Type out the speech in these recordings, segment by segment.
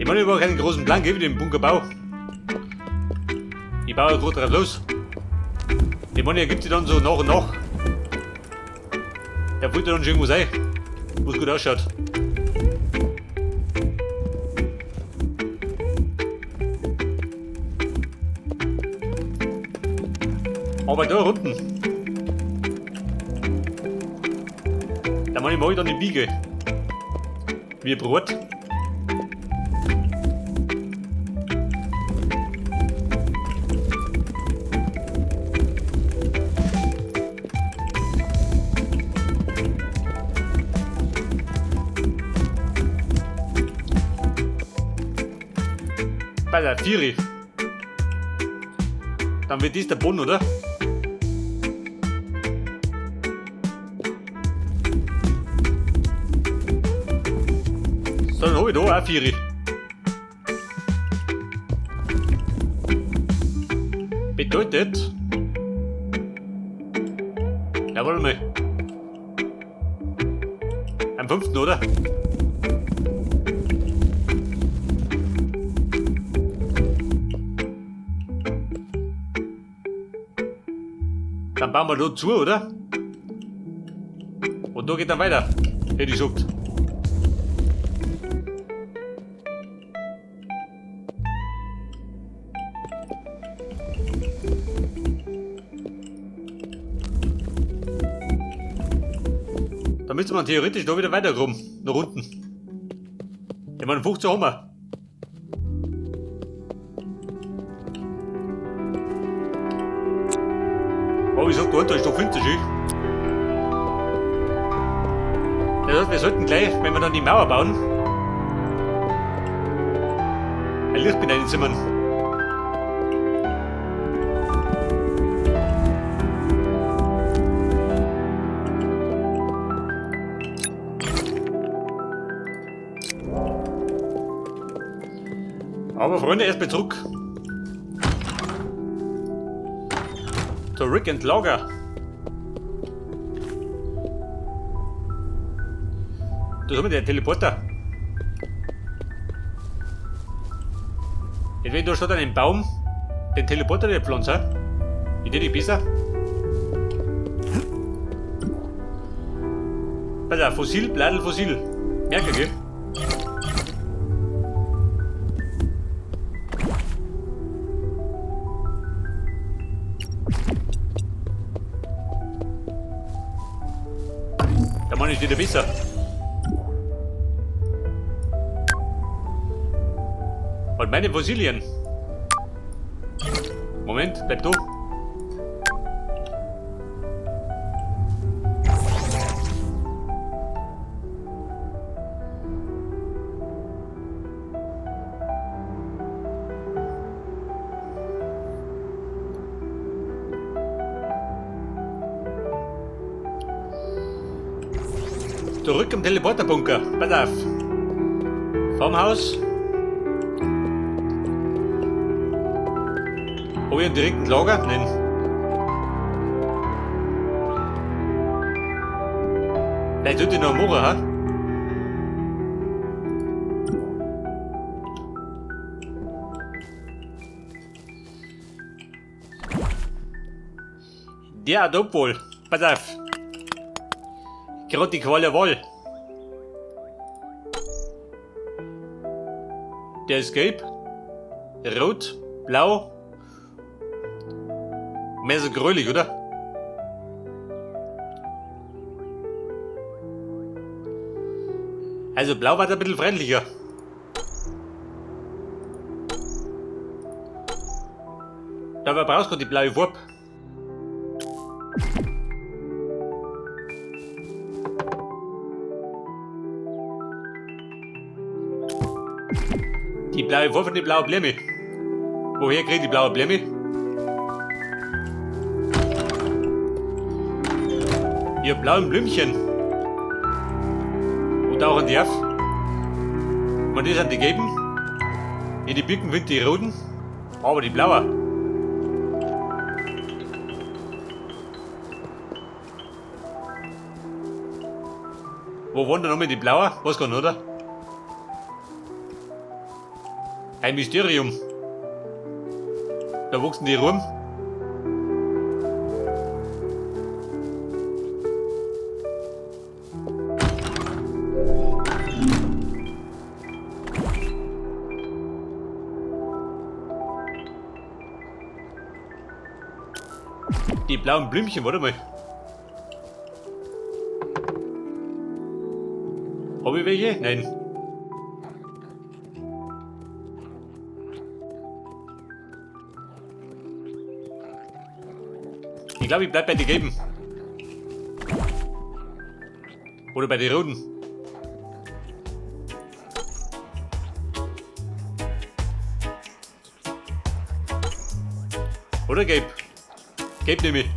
Ich meine, ich habe keinen großen Plan, gell, mit dem Bunkerbau. Ich baue gerade drauf los. Ich meine, er gibt sich dann so nach und nach. Der wollte dann schon irgendwo sein, wo es gut ausschaut. Aber da unten. Da meine ich, mach ich dann die Biege. Wie Brot. Bei der Vieri. Dann wird dies der Boden, oder? So, dann hab ich da auch Vieri. Bedeutet. Ja, warte mal. Am 5., oder? Dann bauen wir da zu, oder? Und da geht dann weiter, hätte ich gesagt. Da müsste man theoretisch da wieder weiter rum, nach unten. Ich meine, 15 haben wir. Aber ich sag, da unten ist doch finster schön. Das heißt, wir sollten gleich, wenn wir dann die Mauer bauen, ein Licht mit einzimmern. Aber Freunde, erstmal zurück. Zu Rick and Lager. Da haben wir den Teleporter. Jetzt wenn da statt einen Baum den Teleporter der Pflanze. Ich die besser. Pass auf, Fossil, Bladel, Fossil. Merke, gell? Da meine ich wieder besser. Und meine Fossilien. Moment, bleib du. Zurück im Teleporterbunker. Pass auf. Farmhaus. Hab ich einen direkten Lager? Nein. Vielleicht sollte ich noch machen, ha? Der hat obwohl. Pass auf. Gerade die Qual Wahl. Der ist gelb, rot, blau. Mehr so grölig, oder? Also blau war da ein bisschen freundlicher. Dabei brauchst du die blaue Farbe. Die blaue Farbe und die blaue Blume. Woher krieg ich die blaue Blume? Ihr blauen Blümchen. Wo tauchen die auf? Und das sind die gelben. In die Birken sind die roten. Aber die blauen. Wo waren denn nochmal die blauen? Weiß gar nicht, oder? Ein Mysterium. Da wuchsen die rum. Die blauen Blümchen, warte mal. Hab ich welche? Nein. Ich glaube, ich bleib bei den gelben. Oder bei den roten. Oder gelb? Gelb nehme ich.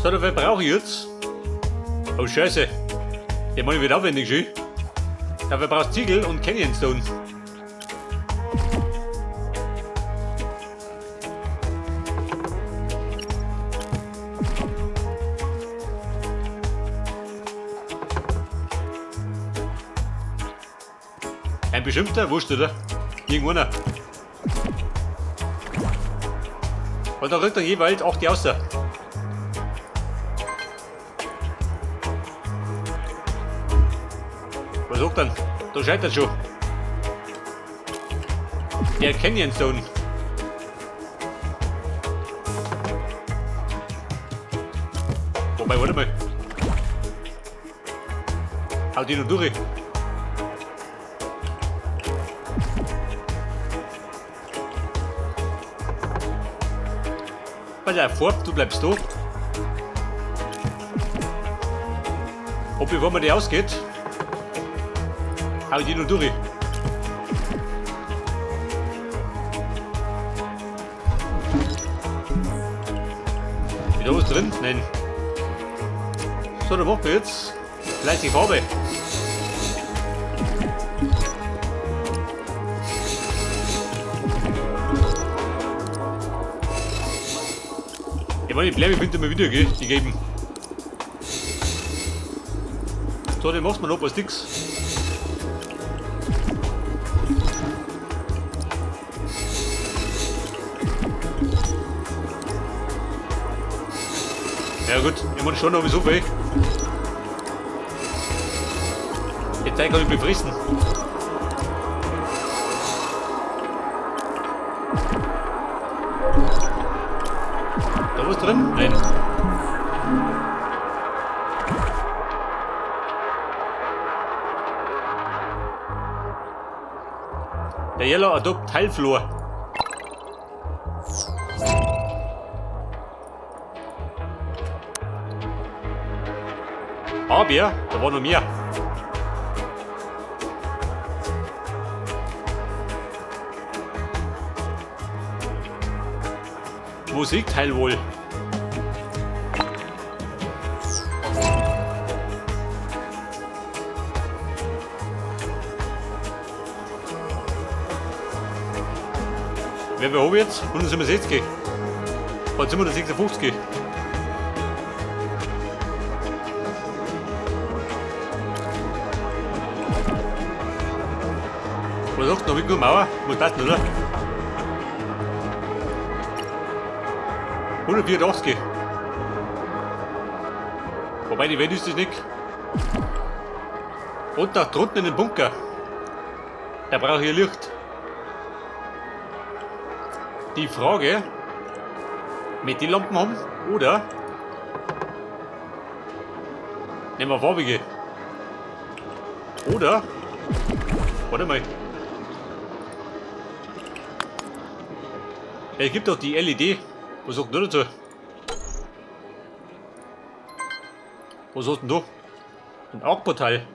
So, dafür brauche ich jetzt. Oh Scheiße. Der Mann wird aufwendig schön. Dafür brauchst du Ziegel und Canyon Stone. Ein bestimmter, wurscht, oder? Irgendeiner. Und da rückt dann jeweils auch die Außer. Was sagt dann? Da scheitert schon. Der Canyon Stone. Wobei, warte mal. Haut die noch durch. Pass auf, Farb, du bleibst da. Und bevor mir die ausgeht, hau ich die noch durch. Ist da was drin? Nein. So, dann machen wir jetzt fleißig Farbe. Ich meine, die Blämme findet immer wieder, gell? Die geben. So, den machst du noch ein paar Sticks. Ja gut, ich meine schon noch so viel. Die Zeit kann ich befristen. Da was drin? Nein. Der Yellow Adopt Teilflor. Aber da war noch mehr. Musikteil wohl. Wer wir haben jetzt? 167. Und 756. Was sagt noch? Nur Mauer? Muss passen, oder? 184. Wobei die Welt ist das nicht. Und nach drunten in den Bunker. Da brauche ich Licht. Die Frage, mit die Lampen haben oder nehmen wir farbige. Oder, warte mal. Es gibt doch die LED. Was sagt denn dazu? Was hast denn du? Ein Arc-Portal.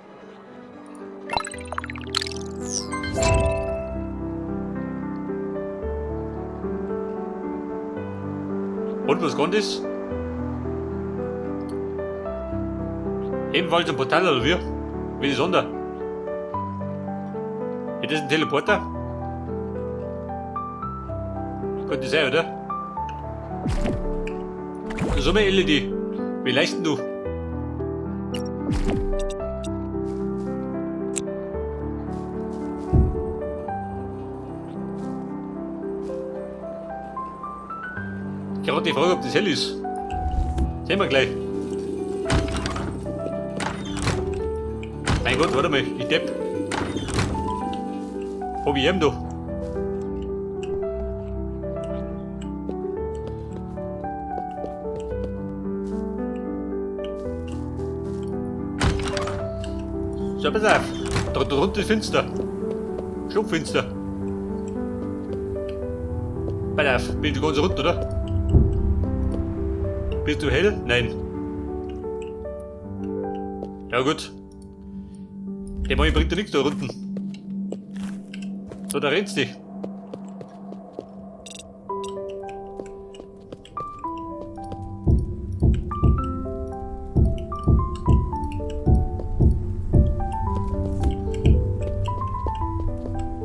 Und was kommt das? Ebenfalls ein Portal oder wie? Wie die Sonder. Ist das ein Teleporter? Könnte sein, oder? So mal LED. Wie leicht du? Gerade die Frage, ob das hell ist. Sehen wir gleich. Mein Gott, warte mal, ich Depp. Hab ich ihm da? So, pass auf. Da drunter ist finster. Schlupffinster. Pass auf, bin du ganz rund, oder? Bist du hell? Nein. Ja gut. Der Mann bringt ja nichts da unten. So, da rennst dich.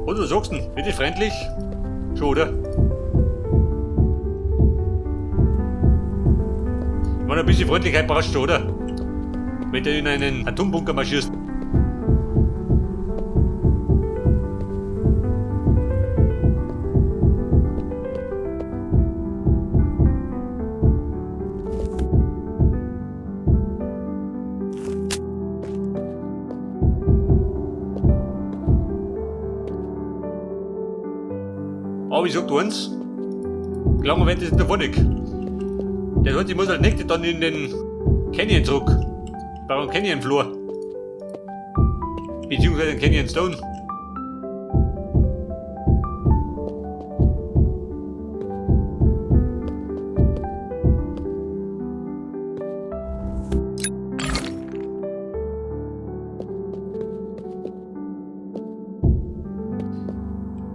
Und was sagst du denn? Wird die freundlich? Schon, oder? Ich meine, ein bisschen Freundlichkeit brauchst du schon, oder? Wenn du in einen Atombunker marschierst. Aber ich sag dir eins, lange wird das nicht davon nicht. Der heißt, ich muss als nächstes dann in den Canyon zurück. Bei einem Canyon Floor. Beziehungsweise den Canyon Stone.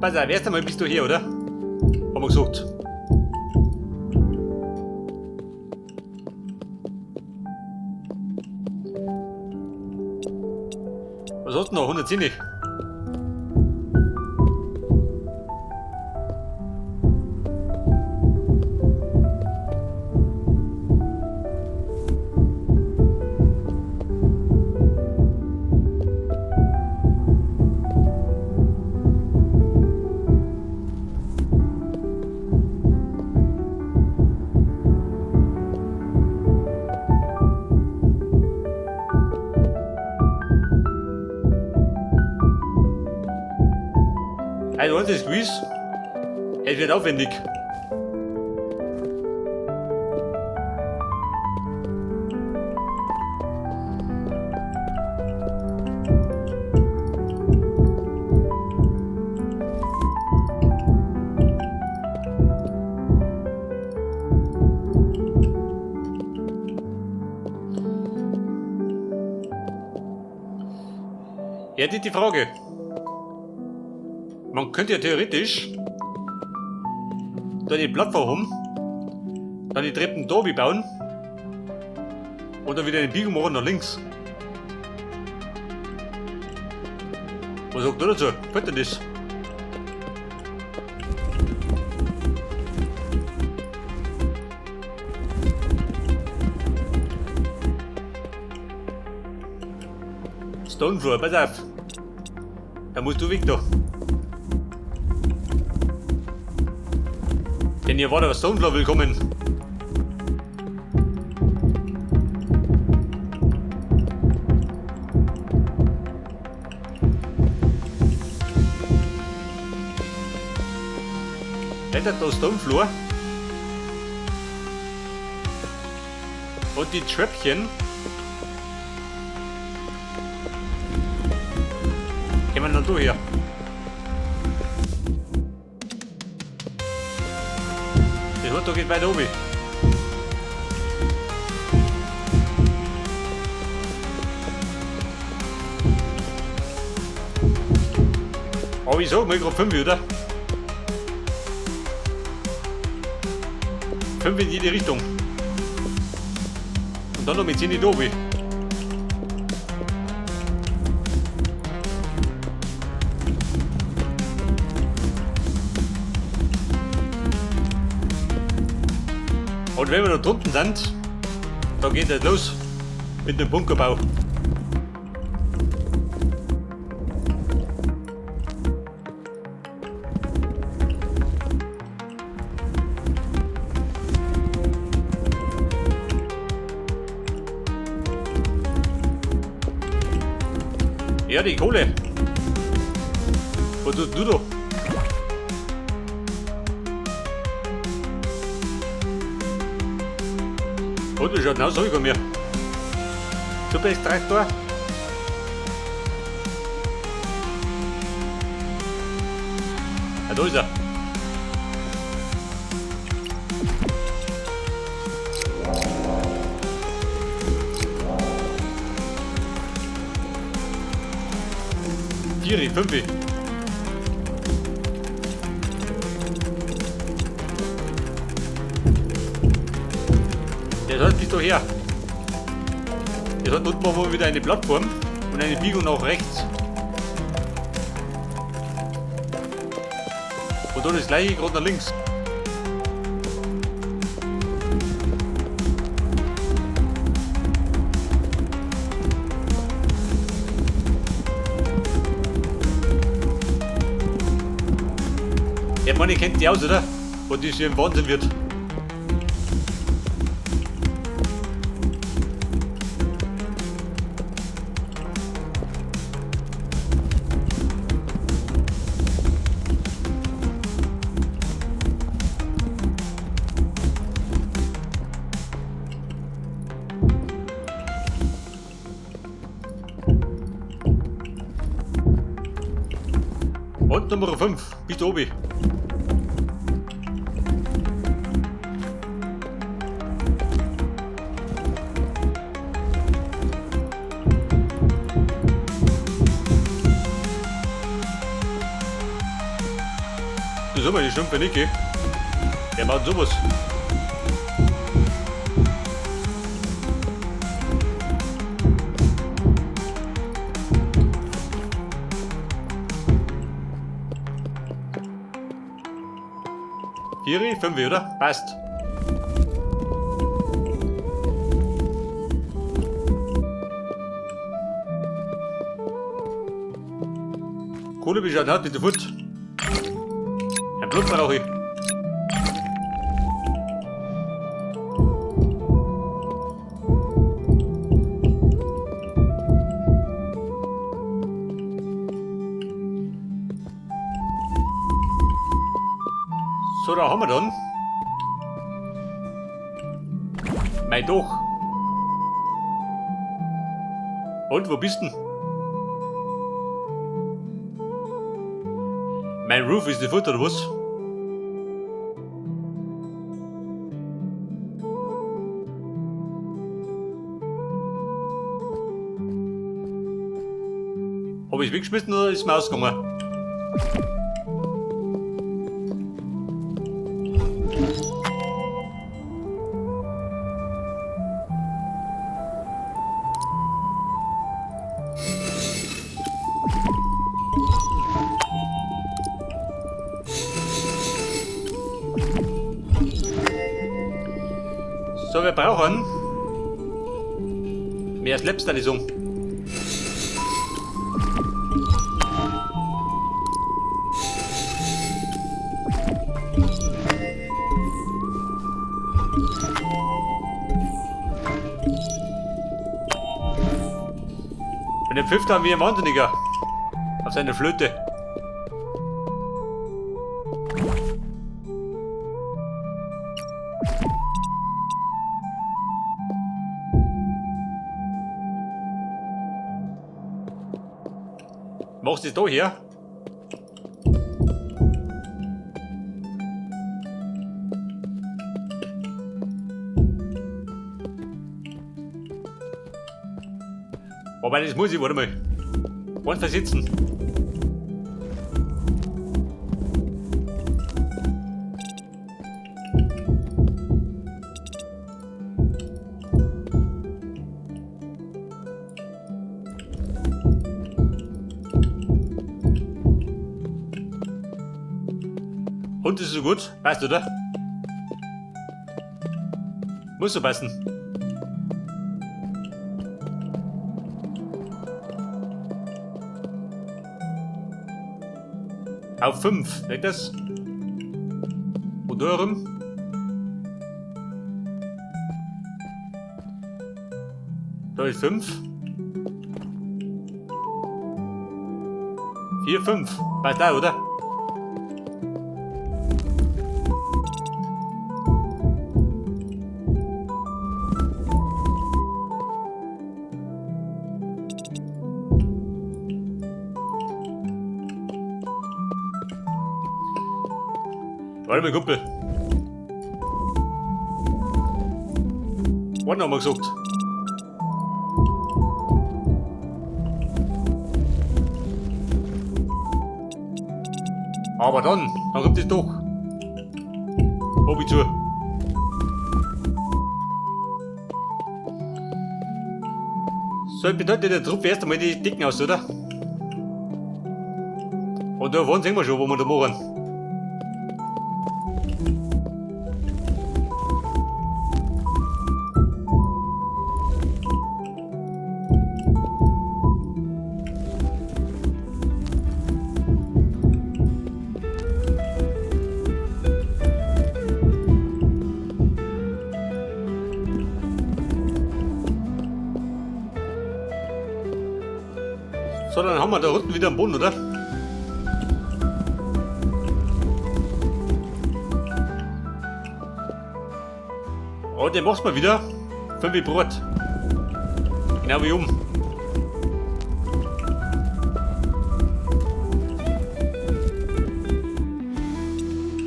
Pass auf, erst einmal bist du hier, oder? Haben wir gesagt. Was hast du noch? 110. Also, was ist gewiss? Es wird aufwendig. Ja, die Frage. Man könnte ja theoretisch da die Plattform haben, dann die Treppen da wie bauen und dann wieder eine Biegung machen nach links. Was sagt ihr dazu? Gefällt dir das? Stonefloor, pass auf. Da musst du weg da. Denn hier war der Stonefloor willkommen. Blättert da Stonefloor. Und die Treppchen. Gehen wir noch durch hier. Das Auto geht weiter oben. Aber ich sag mal grad 5, oder? 5 in jede Richtung. Und dann noch mit 10 da oben. Und wenn wir da drunten sind, da geht es los mit dem Bunkerbau. Ja, die Kohle. Was tust du da? Und das schaut aus, hab ich von mir. Super Extraktor. Ja, da ist er. Vier, fünf. Der sollte bis doch her. Der sollte unten machen wir wieder eine Plattform und eine Biegung nach rechts. Und dann das gleiche gerade nach links. Ja, man, ihr kennt die aus, oder? Wo die hier im Wahnsinn wird. Und Nummer 5, bist du oben. Das ist immer die Stumpfe Nicki. Der macht sowas. Vier, fünf, oder? Passt. Kohle bist hat mit der Foot. Ein Blut brauche ich. So, da haben wir dann. Mei doch. Und, wo bist denn? Mein Roof ist die Futter, oder was? Hab ich weggeschmissen oder ist mir ausgegangen? So, wir brauchen mehr Slabs, da die Song. Und den Pfiff haben wir ein Wahnsinniger auf seine Flöte. Machst du das da her? Wobei, das muss ich, warte mal. Eins versitzen. Und ist so gut, weißt du, oder? Muss so passen. Auf 5, weg das? Und da rum? Da ist 5. 4, 5. Passt da, oder? Warte mal, Kumpel. Warte haben wir gesagt. Aber dann kommt es doch. Hab ich zu. So, bedeutet der Trupp erst einmal die Decken aus, oder? Und da wollen sehen wir schon, wo wir da machen. So, dann haben wir da unten wieder einen Boden, oder? Oh, den machst du mal wieder. 5 Brot. Genau wie um.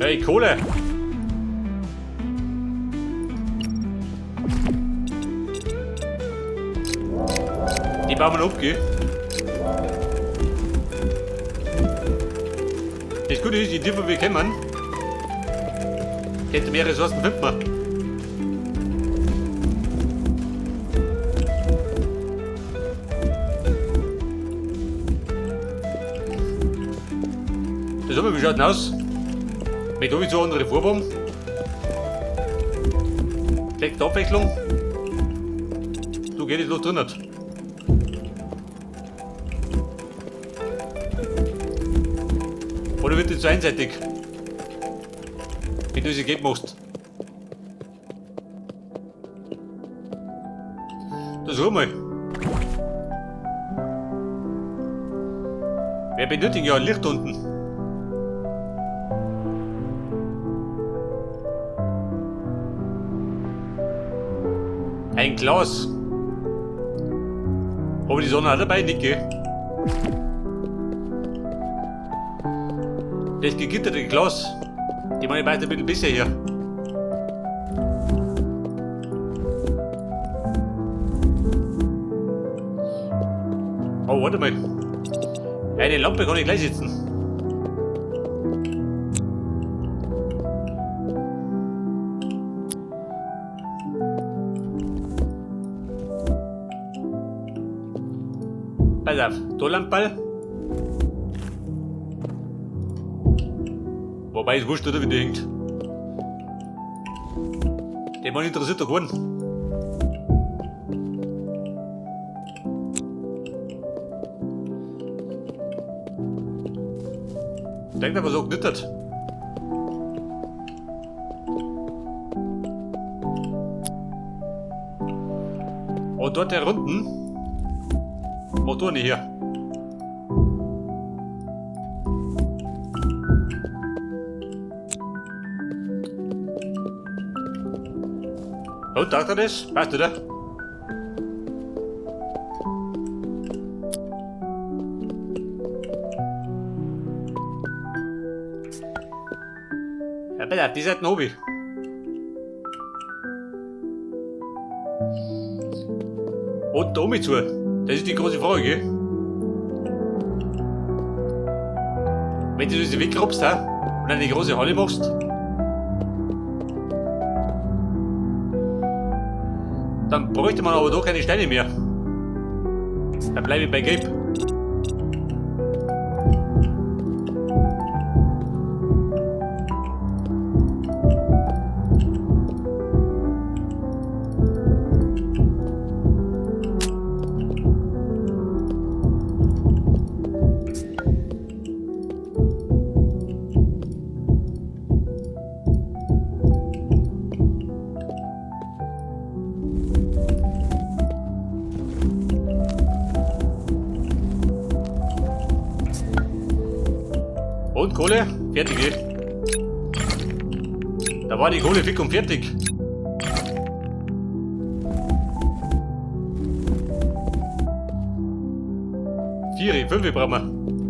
Hey, Kohle! Die bauen wir ab, gell? Das Gute ist, je tiefer wir kommen, desto mehr Ressourcen finden wir. Das haben wir, wie schaut denn aus? Mit sowieso andere Farbe. Schlechte Abwechslung. Du gehst jetzt los drin. Oder wird das zu einseitig? Wenn du sie gelb machst. Das ruh mal. Wir benötigen ja ein Licht unten. Ein Glas. Habe ich die Sonne auch dabei? Nicht, gell? Das gegitterte Glas. Die meine ich ein bisschen besser hier. Oh, warte mal. Eine Lampe kann ich gleich setzen. Pass auf, da Lamperl. Wobei ist wurscht, oder wie die hängt. Den Mann interessiert doch keinen. Denkt aber so knittert. Und dort der Runden. Motor nicht hier. Oh, taugt er das? Passt, oder? Ja, bitte, die Seite hab ich. Und da oben zu. Das ist die große Frage, gell? Wenn du das wegrobst, hä? Und eine große Halle machst, dann bräuchte man aber doch keine Steine mehr. Dann bleibe ich bei Gelb. Und Kohle, fertig. Eh. Da war die Kohle fix und fertig. Vier, fünf brauchen wir.